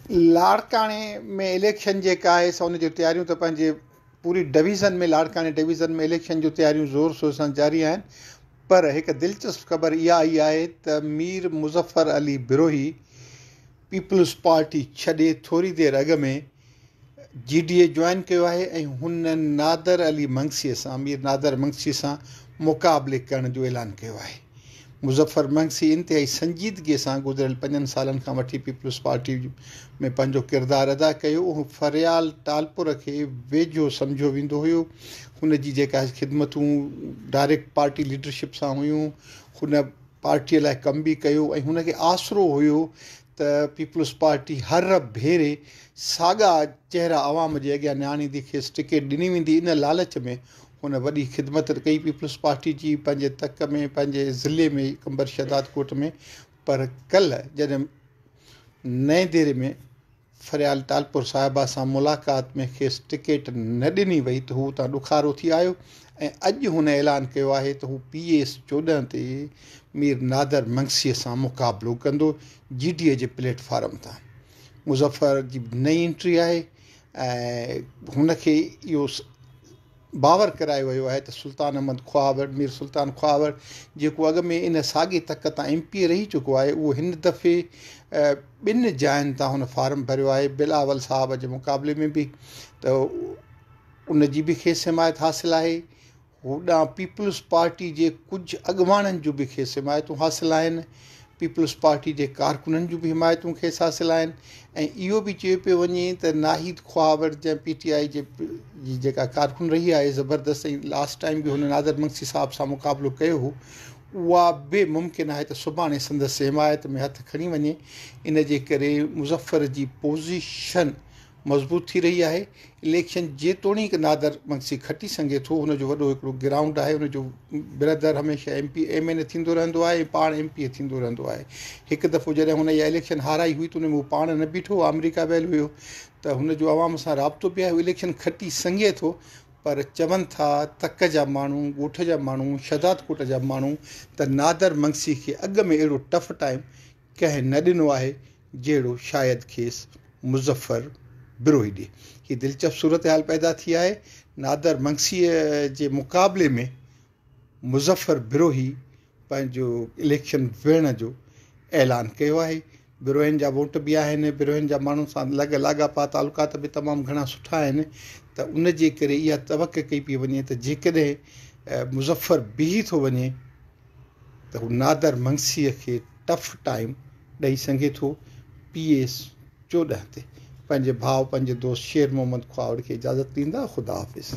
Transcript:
لاڙڪاڻي ۾ اليڪشن جيڪا آهي سا ان جون تياريون ته پنهنجي پوري ڊويزن ۾ لاڙڪاڻي ڊويزن ۾ اليڪشن جون تياريون زور شور سان جاري آهن پر هڪ دلچسپ خبر اها آئي آهي ته مير مظفر علي بروهي پيپلز پارٽي ڇڏي ٿوري دير اڳ ۾ جي ڊي اي جوائن ڪيو آهي ۽ هن نادر علي منگسي سان مير نادر منگسي سان مقابلي ڪرڻ جو اعلان ڪيو آهي. مظفر منگسي انتهائي سنجيدگي سان گذريل پنجن سالن کان وٺي پيپلز پارٽي ۾ پنهنجو ڪردار ادا ڪيو. هو فريال ٽالپر کي ويجهو سمجهيو ويندو هيو. هن جي جيڪا خدمتون ڊائريڪٽ پارٽي ليڊرشپ سان هيون هن پارٽي لاء ڪم به ڪيو ۽ هن کي آسرو هيو ته پيپلز پارٽي هر ڀيري ساڳا چهرا عوام جي اڳيان نه آڻيندي کيس ٽڪيٽ ڏني ويندي ان لالچ ۾ هن وڏي خدمت ڪئي پيپلز پارٽي جي پنهنجي تڪ ۾ پنهنجي ضلعي ۾ قمبر شهدادڪوٽ ۾ پر ڪلهه جڏهن نئين ديري ۾ فريال ٽالپر صاحبه سان ملاقات ۾ کيس ٽڪيٽ نه ڏني وئي ته هو اتان ڏکارو ٿي آيو ۽ اڄ هن اعلان ڪيو آهي ته هو پي ايس 14 تي مير نادر منگسيء سان مقابلو ڪندو جي ڊي اي جي پليٽ فارم تان. مظفر جي نئين انٽري آهي ۽ هن کي اهو باور ڪرايو ويو آهي ته سلطان احمد خواوڙ، مير سلطان خواوڙ، جيڪو اڳ ۾ ان ساڳي تڪ تان ايم پي اي رهي چڪو آهي، اهو هن دفعي ٻن جاين تان هن فارم ڀريو آهي، بلاول صاحب جي مقابلي ۾ به ته ان جي به کيس حمايت حاصل آهي. هوڏانهن پيپلز پارٽي جي ڪجهه اڳواڻن جون به کيس حمايتون حاصل آهن. پيپلز پارٽي جي ڪارڪنن جون به حمايتون کيس حاصل آهن ۽ اهو به چيو پيو وڃي ته ناهيد خواوڙ جنهن پي ٽي آء جي جي جيڪا ڪارڪن رهي آهي زبردست ۽ لاسٽ ٽائيم به هن نادر منگسي صاحب سان مقابلو ڪيو هو اها به ممڪن آهي ته سڀاڻي سندس حمايت ۾ هٿ کڻي وڃي ان جي ڪري مظفر جي پوزيشن مضبوط ٿي رهي آهي. اليڪشن جيتوڻيڪ نادر مگسي کٽي سگهي ٿو، هن جو وڏو هڪڙو گرائونڊ آهي، هن جو برادر هميشه ايم پي ايم اين اي ٿيندو رهندو آهي ۽ پاڻ ايم پي اي ٿيندو رهندو آهي. هڪ دفعو جڏهن هن اها اليڪشن هارائي هئي ته ان ۾ هو پاڻ نه بيٺو هو، آمريڪا ويل هيو ته هن جو عوام سان رابطو به آهي، هو اليڪشن کٽي سگهي ٿو پر چون ٿا تڪ جا ماڻهو، ڳوٺ جا ماڻهو، شهدادڪوٽ جا ماڻهو ته نادر مگسي کي اڳ ۾ اهڙو ٽف ٽائيم ڪنهن نه ڏنو آهي جهڙو شايد کيس مظفر بروهي ڏي. هي دلچسپ صورتحال پيدا ٿي آهي. نادر منگسيء جي مقابلي ۾ مظفر بروهي پنهنجو اليڪشن وڙهڻ جو اعلان ڪيو آهي. بروهين جا ووٽ به آهن، بروهين جا ماڻهن سان لڳ لاڳاپا تعلقات به تمام گهڻا سٺا آهن ته ان جي ڪري اها توقع ڪئي پئي وڃي ته جيڪڏهن مظفر بيهي ٿو وڃي ته هو نادر منگسيء کي ٽف ٽائيم ڏئي سگهي ٿو. پي ايس 14 تي پنهنجي ڀاء پنهنجي دوست شير محمد خواوڙ کي اجازت ڏيندا. خدا حافظ.